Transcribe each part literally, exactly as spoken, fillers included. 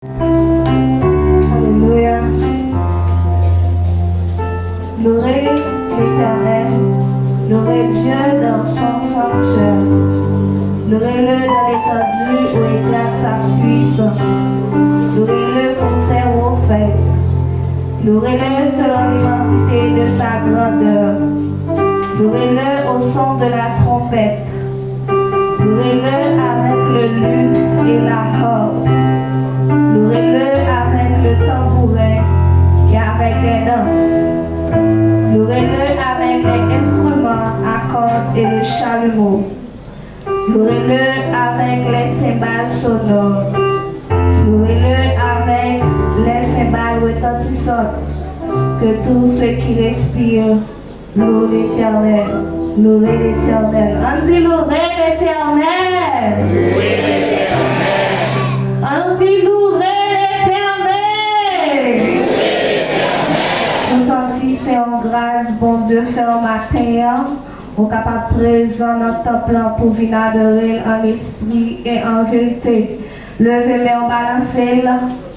Alléluia. Louez l'Éternel, louez Dieu dans son sanctuaire. Louez-le dans l'étendue où éclate sa puissance. Louez-le pour ses hauts faits. Louez-le selon l'immensité de sa grandeur. Louez-le au son de la trompette. Louez-le avec le luth et la harpe. Louez-le avec le tambourin et avec des danses. Louez-le avec les instruments à cordes et le chalumeau. Louez-le avec les cymbales sonores. Louez-le avec les cymbales retentissantes. Que tout ce qui respire loue l'Éternel. Louez l'Éternel. Ann di louez l'Éternel. Ann di louez l'Éternel. Si w santi se yon gras Bondye fè w maten an, ou kapab prezan nan tanp lan pou vin adore l an espri e an verite. Leve men w, balanse l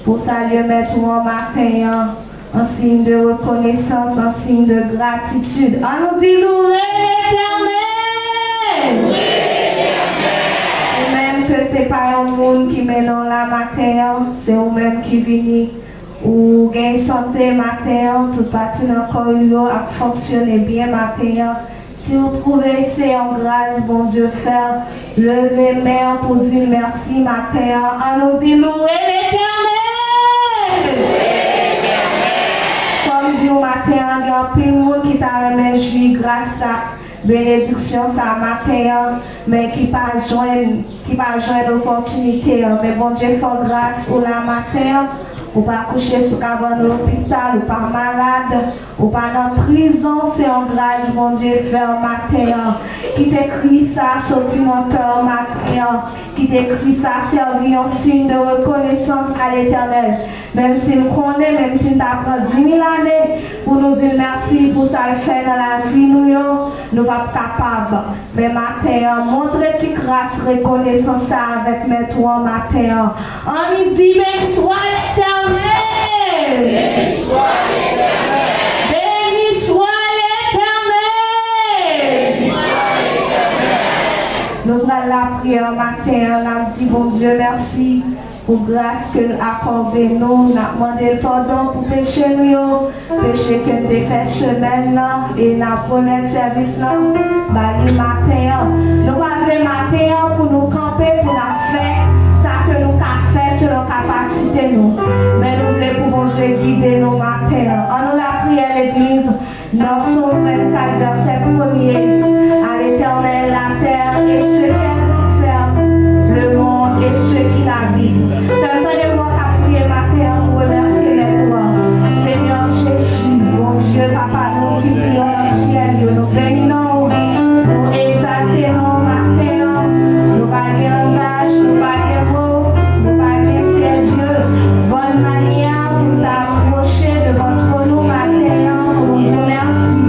pou salye Mèt ou an maten an, an siy de rekonesans, an siy de gratitid. Ann nou di louez l'Éternel! Ou menm ke se pa yon moun ki mennen w la maten an, se ou menm ki vini. Ou gen sante maten an, tout pati nan kò w yo ap fonksyone byen maten an. Si w twouve se yon gras Bondye fè w, leve men w pou di l mèsi maten an. Ann nou di louez l'Éternel! Kòm di w maten an, gen anpil moun ki ta renmen jwi gras sa, benediksyon sa maten an, men ki pa jwenn, ki pa jwenn opòtinite an. Men Bondye fè w gras ou la maten an, ou pa kouche sou kabann lopital, ou pa malad, ou pa nan prizon, se yon gras Bondye fè w maten an. Kite kri sa soti nan kè w maten an. Kite kri sa sèvi yon siy de rekonesans a Letènèl. Menm si n konnen, menm si n ta pran dimil ane pou nou di l mèsi pou sa l fè nan lavi nou yo, nou p ap kapab. Men maten an, montre ti kras rekonesans sa avèk Mèt ou an maten an. Ann di, beni swa Letènèl! Beni swa Letènèl! Nou pral lapriyè maten an, n ap di Bondye mèsi pou gras ke l akòde nou. N ap mande l padon pou peche nou yo, peche ke n te fè semèn nan, e n ap remèt sèvis lan ba li maten an. Nou pa vle maten an pou nou kanpe, pou n ap fè sa ke nou ka fè selon kapasite nou. Men nou vle pou Bondye gide nou maten an. Ann nou lapriyè, legliz. Nan Sòm vennkat, vèsè premye, à l'Éternel la terre et ce qu'elle renferme, le monde et ceux qui l'habitent. Fè m tande vwa w k ap priye maten an pou remèsye Mèt ou an. Senyè Jezi, Bondye, Papa nou ki pi wo nan syèl yo, nou beni non w, nou egzalte non w maten an. Nou pa gen langaj, nou pa gen mo, nou pa gen, Seyè Dye, bòn manyè pou n ta apwoche devan twòn ou maten an pou nou di w mèsi.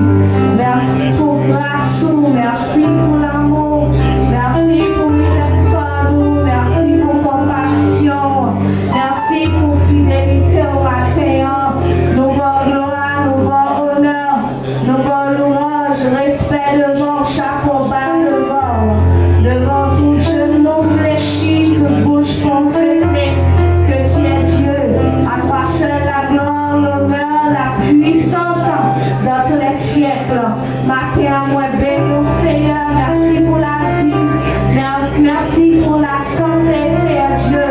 Mèsi pou gras ou, mèsi pou lanmou, mèsi pou mizèrikòd ou, mèsi pou konpasyon w, mèsi pou fidelite w maten an. Nou ba w glwa, nou ba w onè. Nou ba w louwanj, respè devan w, chapo ba devan w. Devan w, tout jenn nou flechi, tout bouch konfese que tu es Dieu. À toi seul la gloire, l'honneur, la puissance dans tous les siècles. Maten an, mwen beni w, Senyè. Mèsi pou lavi. Mè-, mèsi pou lasante, Seyè Dye.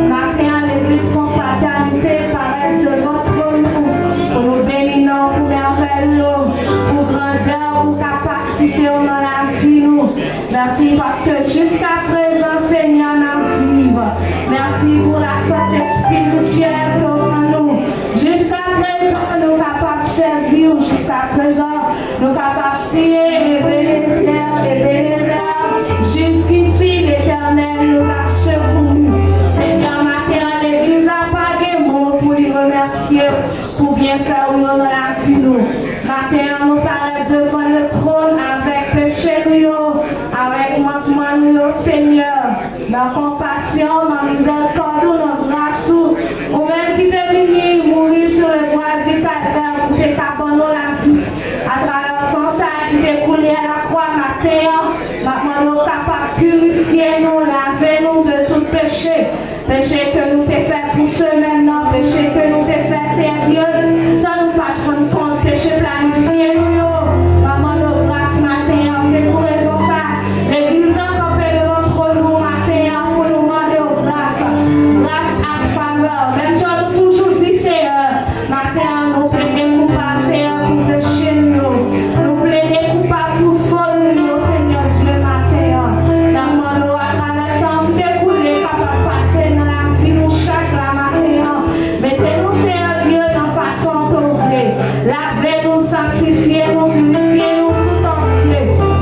Maten an, legliz Konfratènite parèt devan twòn ou pou nou beni non w pou mèvèy ou, pou grandè w, pou kapasite w nan lavi nou. Mèsi paske jiskaprezan, Senyè, n ap viv. Mèsi pou lasante espirityèl ke w ban nou. Jiskaprezan, nou kapab sèvi w. Jiskaprezan, nou kapab kriye Ebenezè, Ebenezè. Jusqu'ici, l'Éternel nous a secourus. Senyè, maten an, legliz la pa gen mo pou li remèsye w pou byenfè w yo nan lavi nou. Maten an, nou parèt devan le tròn avèk peche nou yo, avèk mankman nou yo, Senyè. Nan konpasyon w, nan mizèrikòd ou, nan gras ou, Peche ke nou te fè pou semèn nan, peche ke nou te fè, Seyè Dye, san nou pa t rann kont, peche planifye nou yo. Mwen mande w gras maten an, se pou rezon sa, legliz lan kanpe devan twòn ou maten an pou nou mande w gras, gras ak favè. Menm jan nou toujou di, Seyè, maten an, nou plede koupab, Seyè, pou peche nou yo. Nou plede koupab pou fo nou yo, Senyè Dye, maten an. N ap mande w atravè san ki te koule, kapab pase nan lavi nou chak la maten an. Mete nou, Senyè Dye, nan fason ke w vle. Lave nou, sanktifye nou, pirifye nou tout antye.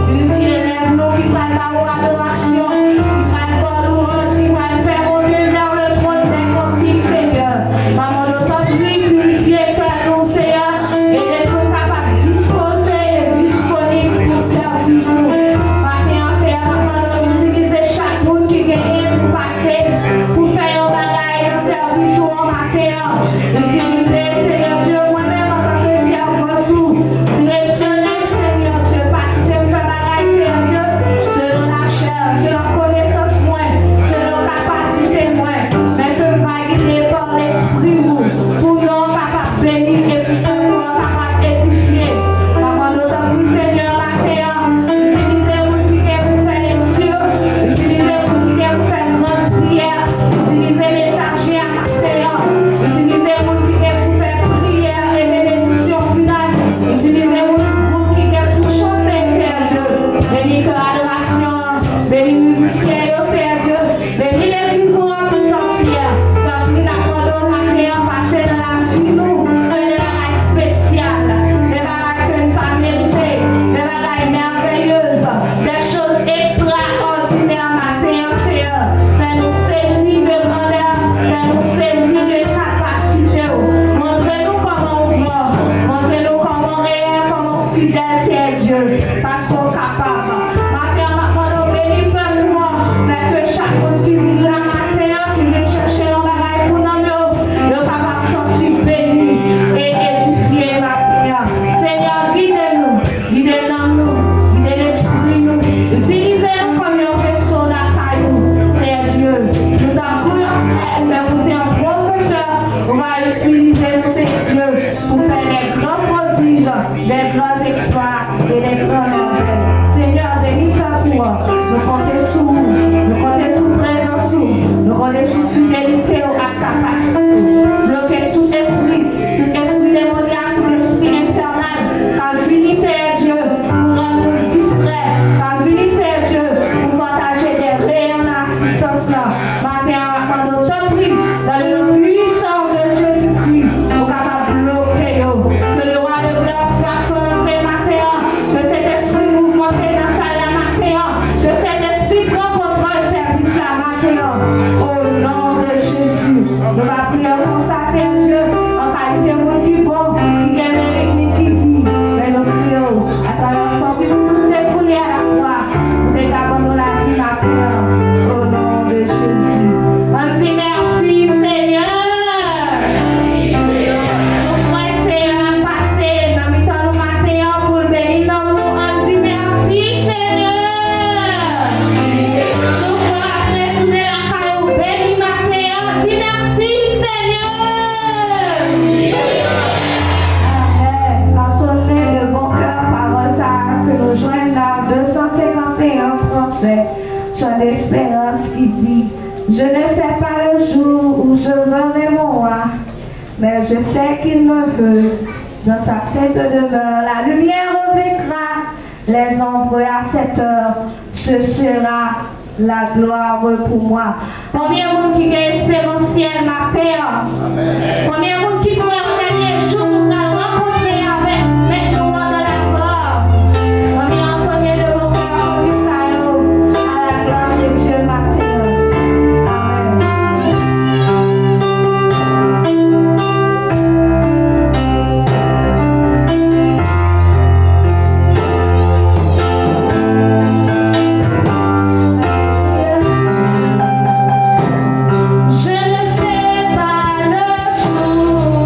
Pirifye lèv nou ki pral ba w adorasyon, ki pral ba w lwanj, ki pral fè monte vers le trône des conciles, Seyè. Mwen mande w, tanpri, pirifye kè nou, Seyè, ede nou kapab dispoze e disponib pou sèvis ou. Maten an, Seyè, mwen mande w itilize chak moun ki genyen pou pase, pou fè yon bagay nan sèvis ou an maten an. Itilize, Seyè Dye, mwen menm antanke sèvant ou. Direksyone m, Seyè Dye, pa kite m fè bagay, Seyè Dye, selon lachè, selon konesans mwen, selon kapasite mwen, men ke m va gide pa Lespri ou, pou non w kapab beni e pou pèp ou an kapab edifye. Mwen mande w tanpri, Senyè, maten an, itilize moun ki gen pou fè lekti, itilize moun ki gen pou fè gran priyè, itilize mesaje a maten an, itilize moun ki gen pou fè priyè e benediksyon final, itilize moun, moun ki gen pou chante, Seyè Dye. Beni kè adorasyon an, beni mizisyen yo, Seyè Dye. Beni legliz ou an tout antyè. Tanpri, n ap mande w maten an, pase nan lavi nou, fè de bagay espesyal, de bagay ke n pa merite, de bagay mèvèyez, de choz ekstraòdinè maten an, Seyè. Fè nou sezi de grandè, fè nou sezi de kapasite w. Montre nou kòman w gran, montre nou kòman w reyèl, kòman w fidèl, Seyè Dye, paske w kapab. Maten an, m ap mande w beni pèp ou an, fè ke chak moun ki vin la maten an, ki vin chèche yon bagay pou nanm yo, yo kapab santi beni e edifye maten an. Senyè, gide nou, gide nanm nou, gide lespri nou, itilize nou kòm yon veso lakay ou, Seyè Dye. Nou tankou yon frè, men ou se yon pwofesè, ou va itilize nou, Seyè Dye, pou fè de gran pwodij, de gran eksplwa e de gran mèvèy. Senyè, beni pèp ou an. Nou konte sou ou. Nou konte sou prezans ou. Nou konte sou fidelite w ak kapasite w. Bloke tout espri, tout espri demonyak, tout espri enfènal k ap vini, Seyè Dye, pou rann nou distrè, k ap vini, Seyè Dye, pou pataje de reyon nan asistans lan. Maten an, m ap mande w, tanpri, dans le nom puissant de Jésus-Christ, ou kapab bloke yo. Ke le roi de gloire fason rantre maten an. Ke Sentespri mouvmante nan sal la maten an. Ke Sentespri pran kontwòl sèvis la maten an. O non de Jezi. Nou va priye konsa, Seyè Dye, an kalite moun ki bon, ki gen merit, ki diy. Men nou priye w, atravè san pitit ou te koule a la kwa, ou te ka ban nou lavi maten an, o non de Jezi. Ann di mèsi, Senyè. Si w kwè Senyè a pase nan mitan nou maten an pou l beni nanm nou, ann di mèsi, Senyè. Si w kwè l ap retounen lakay ou beni maten an, di mèsi, Senyè. Amèn. Antonnen de bon kè pawòl sa a ke nou jwenn nan de san senkanteyen fransè, Chan Desperans, ki di, Je ne sais pas le jour où je verrai mon roi, mais je sais qu'il me veut. Dans sa sainte demeure, la lumière revêtra les ombres à cette heure. Ce sera la gloire pour moi. Konbyen moun ki gen esperans syèl maten an? Amèn. Konbyen moun ki kwè o dènye jou nou pral rankontre avèk Mèt nou an nan laglwa? Konbyen antonnen de bon kè kandid sa yo à la gloire de Dieu maten an? Amèn. Je ne sais pas le jour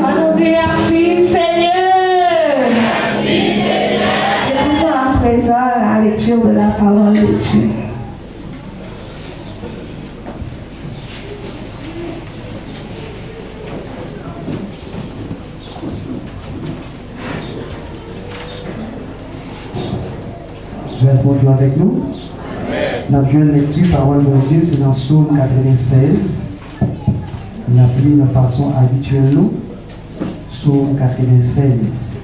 Ann nou di mèsi, Senyè. Écoutons à présent la lecture de la parole de Dieu. Grâce Bondye avèk nou. N ap jwenn lekti pawòl Bondye, se nan Sòm katrevennsèz. N ap li nan fason abityèl nou. Sòm katrevennsèz.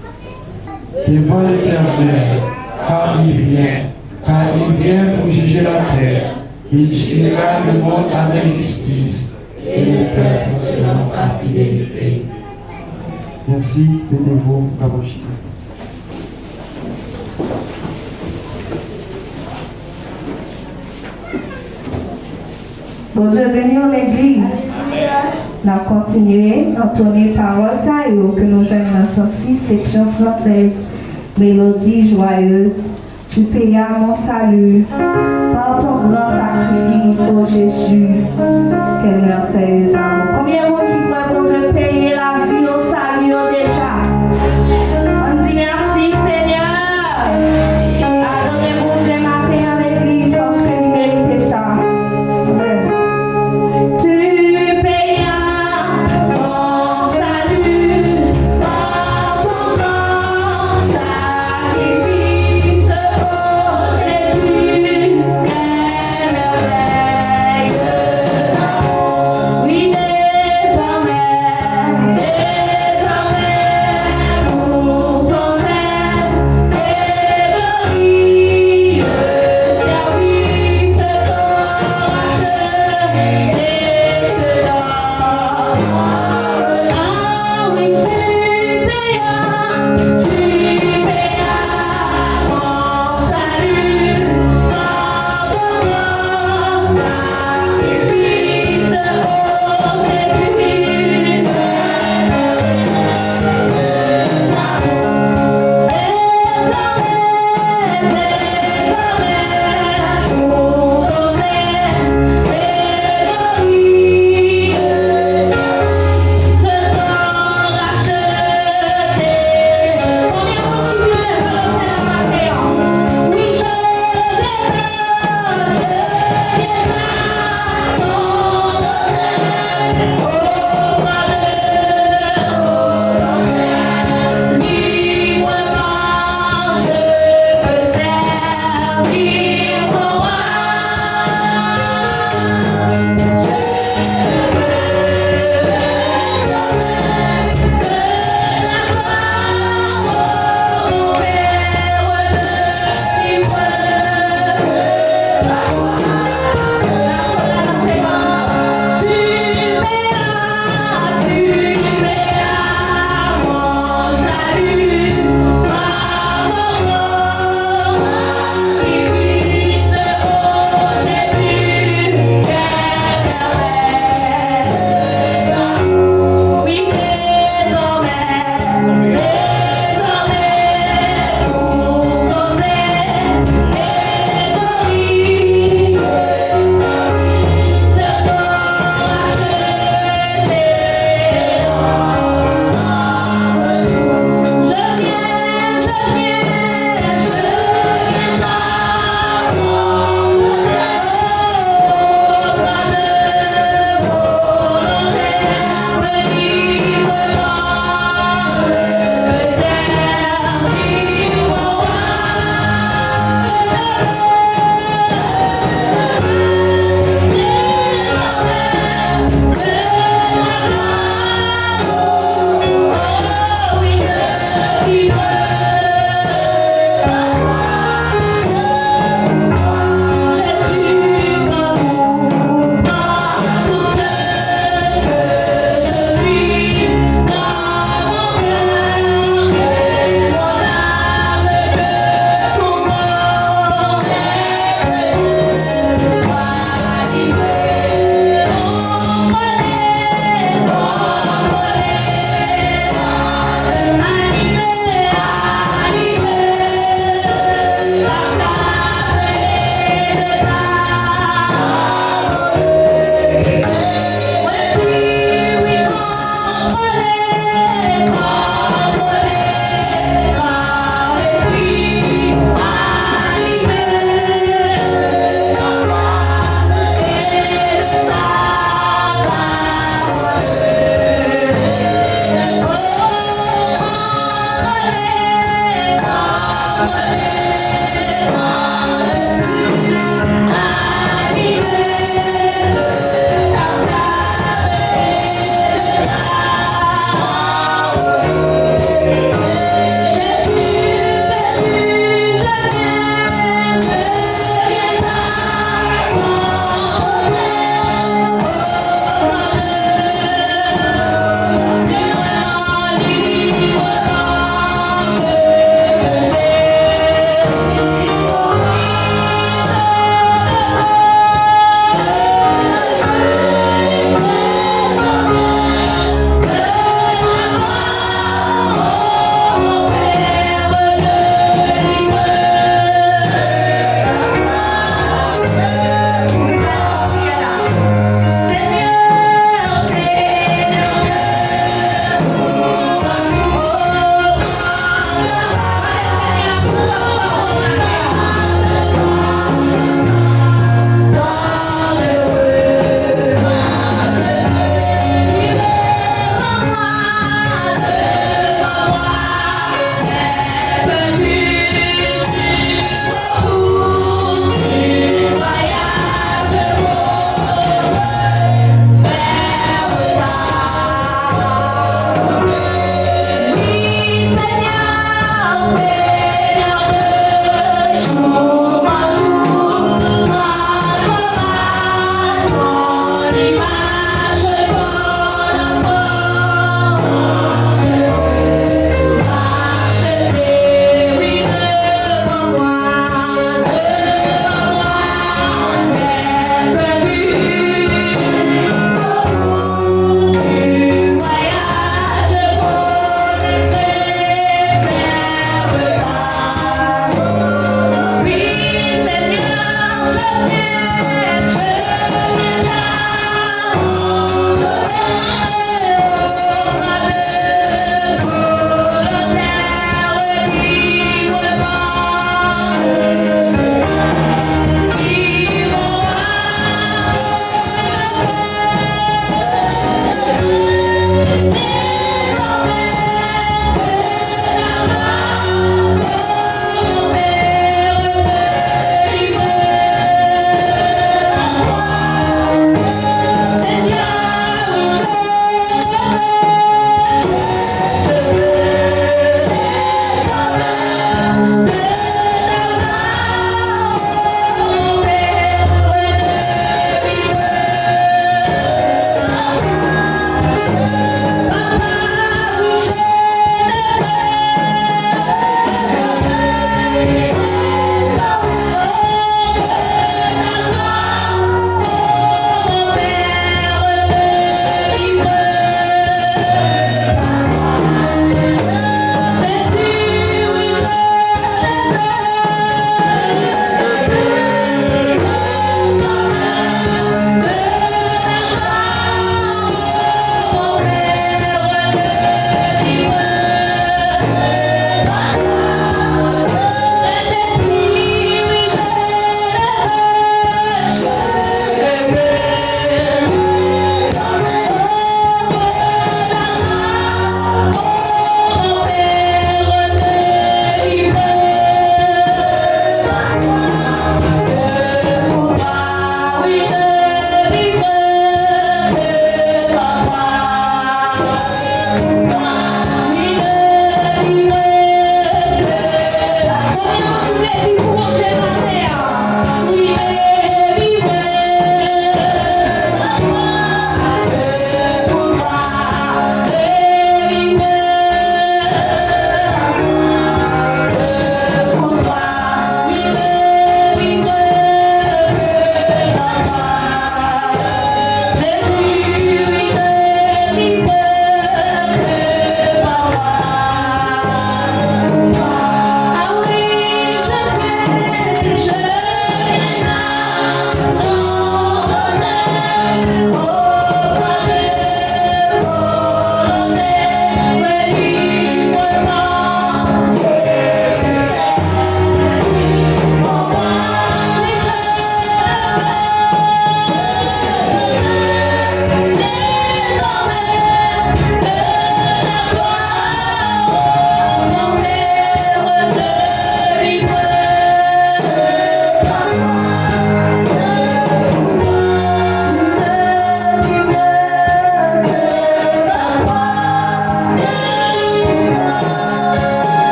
Devant l'Éternel, car il vient, car il vient pour juger la terre, il jugera le monde avec justice et le peuple selon sa fidélité. Mèsi, mete w kapab chita. Bondye beni w, legliz. N ap kontinye antone pawòl sa yo ke nou jwenn nan san sis, seksyon fransèz, Mélodie joyeuse, Tu payas mon salut par ton grand sacrifice, ô Jésus, quelle merveilleuse amour. Konbyen moun ki kwè Bondye peye lavi yo, sali yo deja? Ann di mèsi, Senyè. Adore Bondye maten an legliz, paske li merite sa. Tu payas mon salut par ton grand sacrifice, ô Jésus, quelle merveille d'amour. Oui, désormais,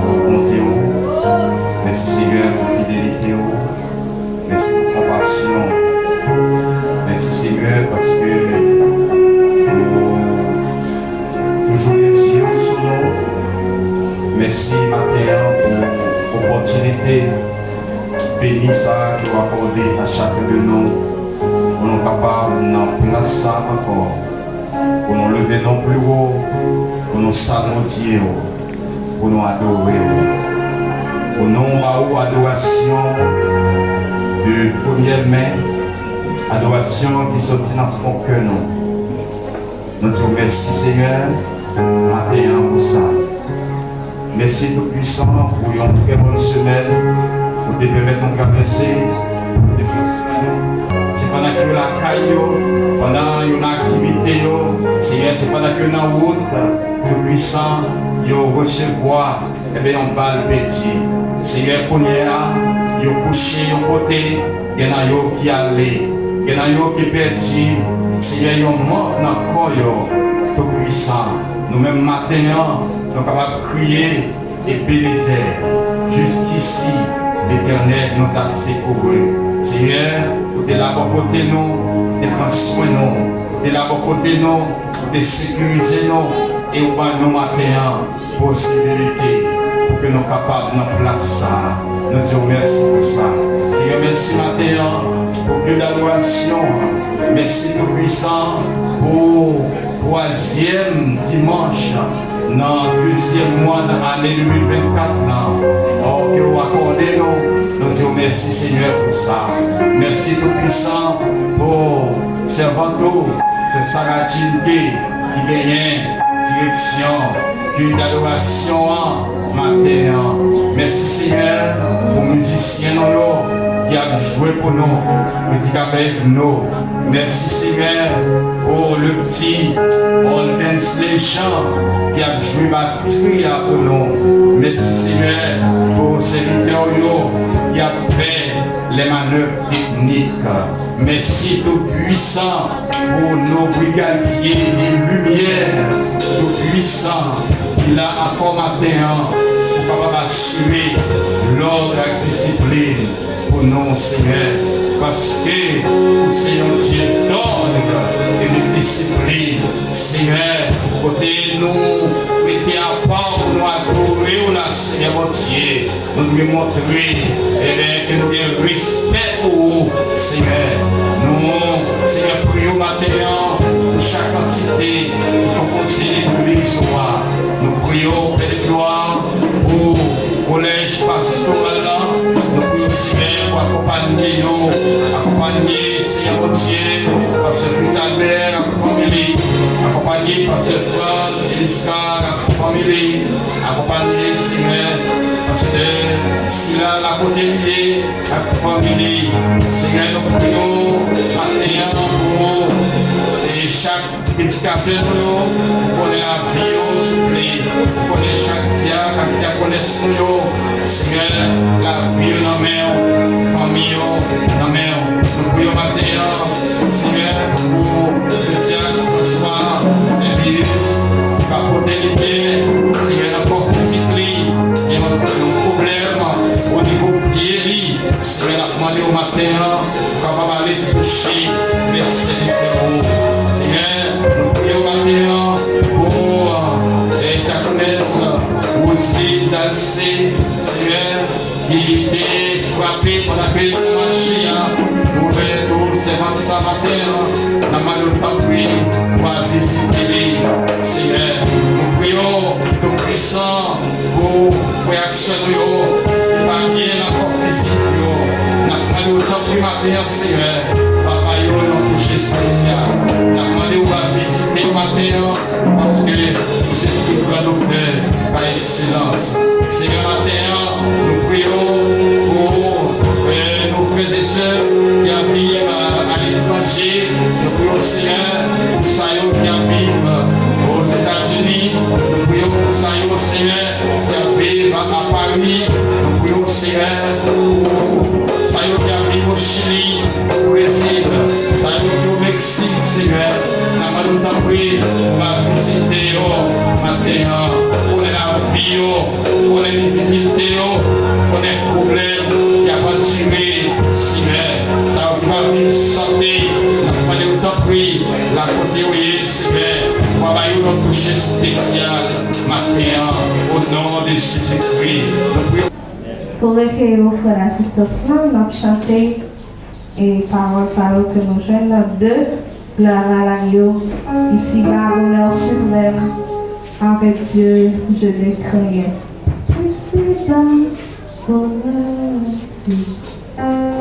Pou bonte w. Mèsi, Senyè, pou fidelite w. Mèsi pou konpasyon w. Mèsi, Senyè, paske ou toujou gen zye w sou nou. Mèsi maten an pou opòtinite beni sa a ke w akòde a chak de nou, pou nou kapab nan plas sa a ankò, pou nou leve non pli wo, pou nou salye w, pou nou adore w, pou nou ba ou adorasyon de premyè men, adorasyon ki soti nan fon kè nou. Nou di w mèsi, Senyè, maten an pou sa. Mèsi Toupwisan pou yon trè bòn semèn ou te pèmèt nou travèse, ou te pran swen nou. Se pandan ke yo lakay yo, pandan yo nan aktivite yo, Senyè, se pandan ke yo nan wout, Toupwisan, yo resevwa, enben, yon bal pèdi. Senyè, kounye a, yo kouche yon kote, gen nan yo ki ale, gen nan yo ki pèdi, Senyè, yon manm nan kò yo, Toupwisan. Nou menm maten an, nou kapab kriye, Ebenezè, jusqu'ici, l'Éternel nous a secourus. Senyè, ou te la bò kote nou, ou te pran swen nou, ou te la bò kote nou, ou te sekirize nou, e ou ban nou maten an posibilite pou ke nou kapab nan plas sa a. Nou di w mèsi pou sa. Senyè, mèsi maten an pou ke adorasyon an. Mèsi Toupwisan pou twazyèm dimanch nan dezyèm mwa nan ane de mil vennkat la, ò, ke w akòde nou. Nou di w mèsi, Senyè, pou sa. Mèsi Toupwisan pou sèvant ou, sè Sarah Jean Gay, ki genyen direksyon kilt adorasyon an maten an. Mèsi, Senyè, pou mizisyen nou yo ki ap jwe pou nou, Petit Café Ethno. Mèsi, Senyè, pou le petit Oldensley Jean ki ap jwe batri a pou nou. Mèsi, Senyè, pou sèvitè w yo ki ap fè les manœuvres techniques. Mèsi Toupwisan pou nou brigadye de limyè, Toupwisan, ki la ankò maten an pou kapab asire lòd ak disiplin pou nou, Senyè, paske ou se yon Dye dòd e de disiplin, Senyè, kote nou mete apa w pou nou adore w la, Senyè Bondye. Nou dwe montre, ebyen, ke nou gen respè pou ou, Senyè. Nou, Senyè, priye w maten an pou chak antite ki konpoze legliz ou a. Nou priye w, Pè de glwa, pou kolèj pastoral la. Nou priye w, Senyè, pou akonpanye yo, akonpanye, Senyè Bondye, pastè Fritz Albert ak fanmi li, akonpanye pastè Frantz Eliscar ak fanmi li, akonpanye, Senyè, pastè Sila la kote li ye, ak fanmi li. Senyè, nou priye w maten an pou e chak predikatè nou yo, ou konnen lavi yo, souple. Ou konnen chak dyak ak dyakonès nou yo. Senyè, lavi yo nan men w, fanmi yo nan men w. Nou priye w maten an, Senyè, pou le dyak François Saint-Pius, ki pa pote li byen, Senyè, nan kò fizik li, gen yon pwoblèm o nivo pye li. Senyè, n ap mande w maten an, ou kapab ale touche men sèvitè w. Senyè, nou priye w maten an pou, eh, dyakonès Roseline Dalcé, Senyè, ki te frape pandan ke l te mache a. Nou rekonèt ou sèvant sa maten an, n ap mande w tanpri pou al vizite li, Senyè. Nou priye w, Toupwisan, pou frè ak sè nou yo ki pa byen nan kò fizik yo. N ap mande w tanpri maten an, Senyè, papa yo nan kouche espesyal. N ap mande w al vizite yo maten an, paske ou se pi gran doktè pa ekselans. Senyè, maten an, nou priye w pou, eh, nou frè e sè ki ap viv a, aletranje. Nou priye w, Senyè, pou sa yo ki ap viv Ozetazini. Nou priye w pou sa yo, Senyè, ki ap viv a Pari. Nou priye w, Senyè, pou sa yo ki ap viv o Chili, o Brezil, sa yo ki o Meksik, Senyè. N ap mande w tanpri, va vizite yo maten an. Konnen lavi yo, konnen difikilte yo, konnen pwoblèm ki ap andire, Senyè, sa yo ki pa vin sante, n ap mande w tanpri, la kote yo ye, Senyè, w a ba yo yon touche espesyal maten an, o non de Jezikri. Nou priye. Pou rekeye ofrann asistans lan, n ap chante e pawòl pa yo ke nou jwenn nan de Glwa a la yo, isiba, onè siprèm, avec Dieu, je n'ai que rien. Isiba, onè siprèm.